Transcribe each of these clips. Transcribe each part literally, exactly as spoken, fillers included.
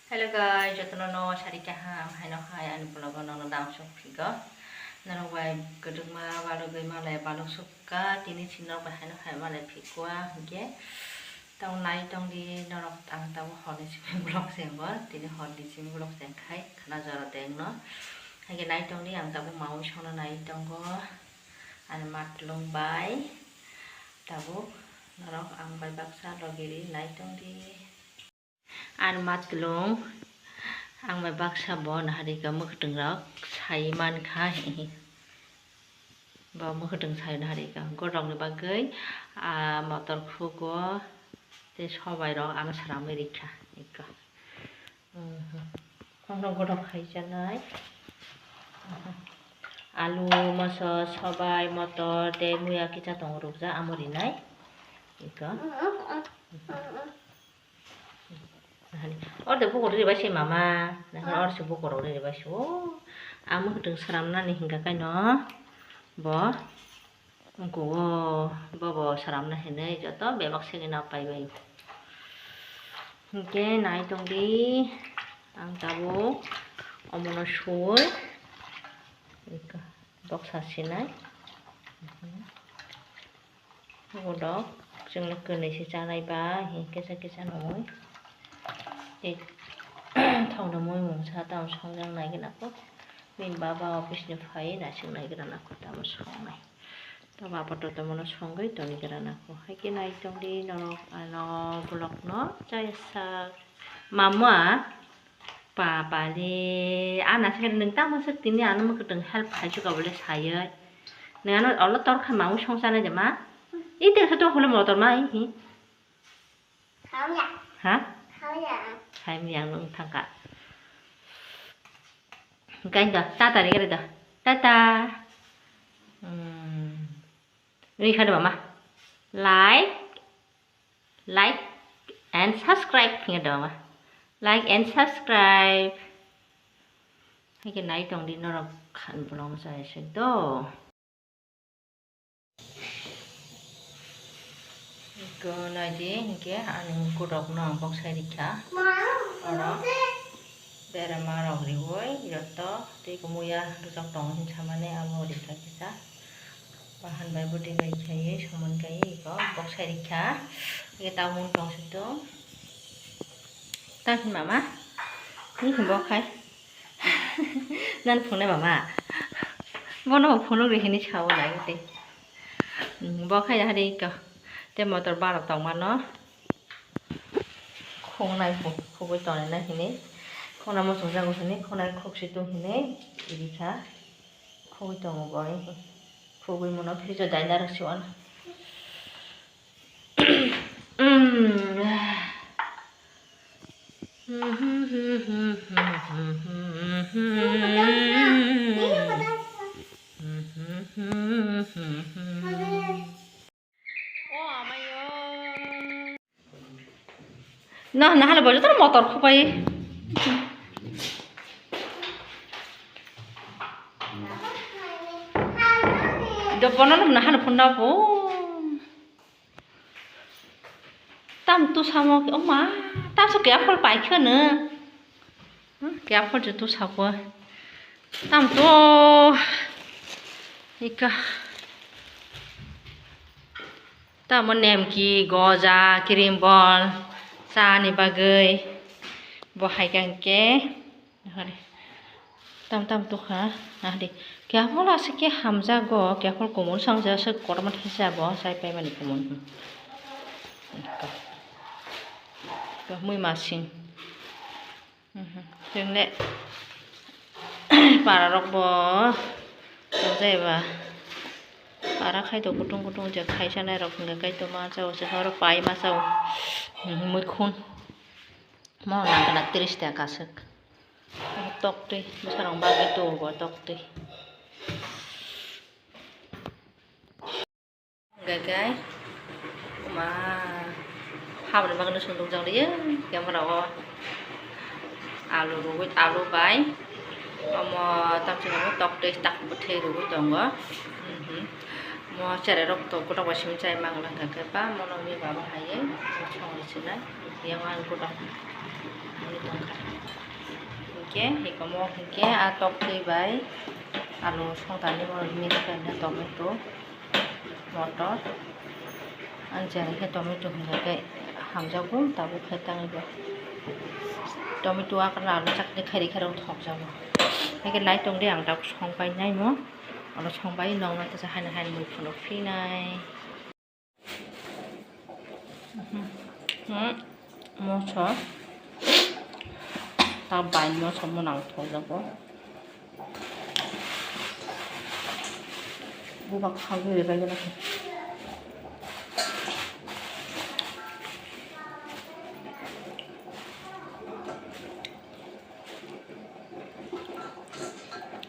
Hello guys, jotono no sari kaham, haino hai ani vlog o nono dam suk phigo. Norok bai kwdwkma balugwi malai baluk sukka, tini si norok bai haino hai malai phikwa hinkhe. Tamo nai tongdi norok, ang tamo horni simi vlog se bo, tini horni simi vlog se khai khana jora dengno. Haikhe nai tongdi ang tamo maui songno nai tongo. Ani matlung bai tabuk norok ang bai baksa logiri nai tongdi. Ani matlung ang bai baksa bo naharika mwkhwtwng rok sai mankha. Bo mwkhwtwng sai naharika gorokni bagwi ah motor khugo tei sobai rok ano sramwi rikha. Iko. Khongno godok hai janai. Alu, moso, sobai, motor tei muya kisa tongo rukjak amo rinai. Iko. Orde bukur ri bai se mama. Nang orde se bukur ri bai se. O, amo hitung sram nani hinga kaino. Bo. Wngkuk o bobo sramna hinwi joto bebak segwi no paibai. Hinkhe nai tongdi ang tabuk omono suwi boksa sinai. Ulo chwngno kwnwi se chanai ba hinkhe kisa kisa nungwi tei thokno mui mungsa tamo songjak nai gwnang kho. Bini baba office ni phai naisik nai gwnang kho tamo songnai. Tamo apato tamo no songwi toni gwnang kho. Hai khe nai tongdi norok ano vlog no chaya sak. Mama, papa le, ana se nwng tamo se tini ano mwkhwtwng help khai se kabole sayoi. Nwng ano olo tor kha maui song chanai de ma. I te khe to holo motor ma hi. Ha? Hai miyang nung thangka. Gain da, tata ri gari da. Tata. Hmm. Ri khade mama. Like, like and subscribe hinga da mama. Like and subscribe. Hai khe nai tongdi norok khan bolong chai se do. Iko naidi hinkhe ani mukurokno ang boksai rikha. Oro berama rok riwi joto tei kumuya rwjak tongo hinwi samani abo rikha kisa. Bahan bai bwtwi bai khaiwi somon kaiwi iko boksai rikha. Iko tabuk tong sitwng. Tang hin mama? Ni hin bokhai? Nan phungnai mama? Bono bo phunuk ri hinwi sao nai tei. Hmm, bo khai hari ka. Te motor bara tongmano. Khungnai phu, khugui tongnai hinwi. Khuna muchungjago hinwi, khuna khuk si tung hinwi. Iri kha. Khugui tongo bo. Khugui muno fridge o daina rw si wano. No, nahale bo joto motor khupai. Do bono nahale phunna bo. Tam tu samo, o ma, tam so kya phol pai kheno. Hmm, kya phol je tu sako. Tam to, ika. Tamo nemki, goja, kirimbol, chani bagwi. Bo hai khe. Nahari. Tam tam tukha. Nahari. Kya phol ase khe hamjago, kya phol kumun samja se kotorma thisa bo, sai paimani kumun. Mui masing. Chwngle para rok bo tongjai ba. Para khai to kutung kutung je khai sanai rok hingke kai to ma chao se oro pai ma chao. Mui khun. Mo nang kana tris taka swk. Tok twi, bwsarok bagwi tubugo tok twi. Hwnkhe khe, ma, haboni bagwino sundukjak liya, camera o. Alu rwgwi, alu bai, omo tamsokno tok twi tak bwthwi rwgwi tongo. Mhm. Mo cherai rok to gotok bai simi chai mang lang khe ba mono ni baba hai song ri sinai yang ang gotok ni tong kha. Hingke hikomo hingke a tok twi bai alu song tani mo mix khe tomato. Motor. Ang jani khe tomato hwnba khe hamjakgo, tabuk khe tangwi bo. Tomato akwrwng alu chakni khairi khairok thokjago. Haikhe nai tongdi ang tabuk songpai naimo. Ono songpai nokno tesa haino haino mui phunuk phinai. Hmm, moso. Ta bai moso mwnang thokjago. Buba khagwi bai gana.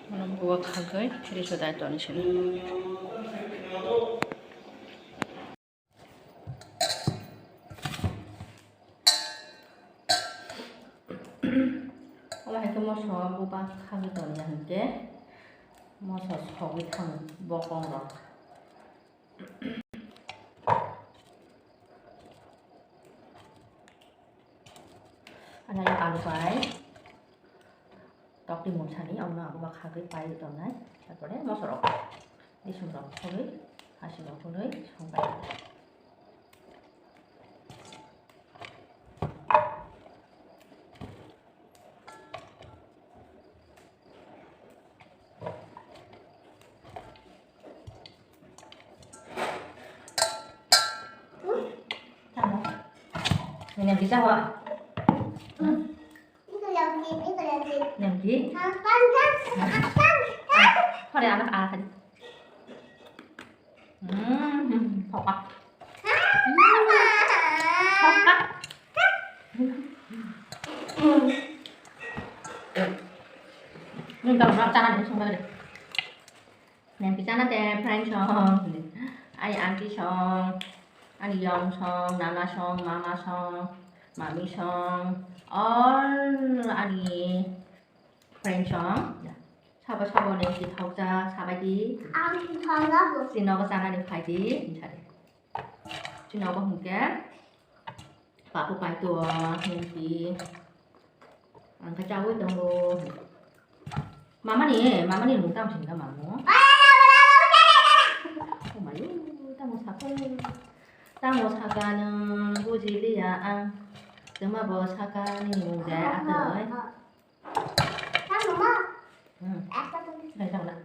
Mano buba khagwi riso dai toni sini. Omo hai khe moso buba khagwi tongya hinkhe moso sogwi thang bokong rok. Ani alu bai tokti mungsani omo ang buba khagwi pai tongnai, tarpore moso rok. Disum rok phulwi, hasi rok phulwi songbai. Tamo. Ini bisa, Wak? Hmm? Nemki? Hore, anak, anak. Hmm, pokok. Pokok. Ini kalau nak cara dia semua deh. Nemki chana te friend song, ani aunty song, ani yong song, nana song, mama song, mami song, all ani friend song. Sabo sabo nemki thokjak sabai di. Ang thokjak bo. Chini nogo chanani phai di, hinsa di. Chini nogo hwnkhe. Papu paito, hwnwi. Ang khe chaui tongo. Mamani, mamani mung tamo sini ka mamu? Omayu, tamo saka. Tamo saka nwng bujiliya ang. Tuma bo saka ni mung de atoi. Tamo ma? Hmm. Apa tuh? Dai, dai, dai.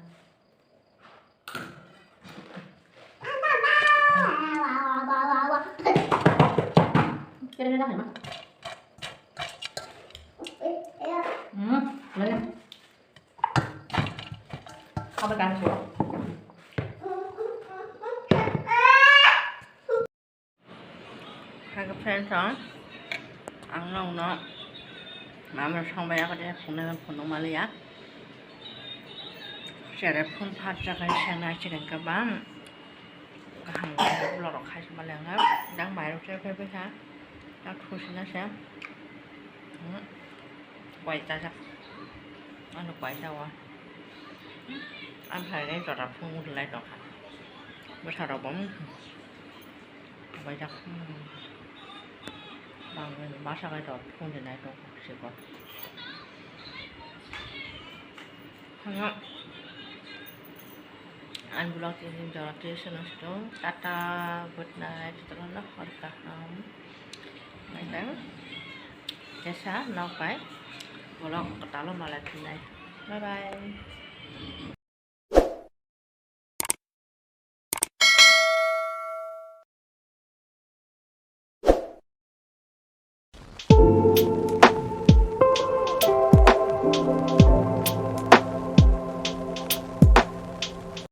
Kira-kira dah, Mak? Hmm, boleh. Apa kan, Mak? Hai friends, ang nokno mama songbai ako de phunukna phunuk maliya. Sere phun phat jaga sengna chicken kebab. Kaham khe vlog rok khai sima lenga. Dang mairok se phai phai kha. Dang thusina se. Hmm. Koi chajak. Ano koi chawa. Ang phai gai jora phung ulai tongkha. Bwsa rok bo. Bai jak. Bang masa gai rok phung de nai tongkha siko. Hano. Ang vlog tini jora tini seno sito. Tata, good night. Tata, hor kaham. Bye bye. Jesa, nok bai. Vlog katalo malai phinai. Bye bye.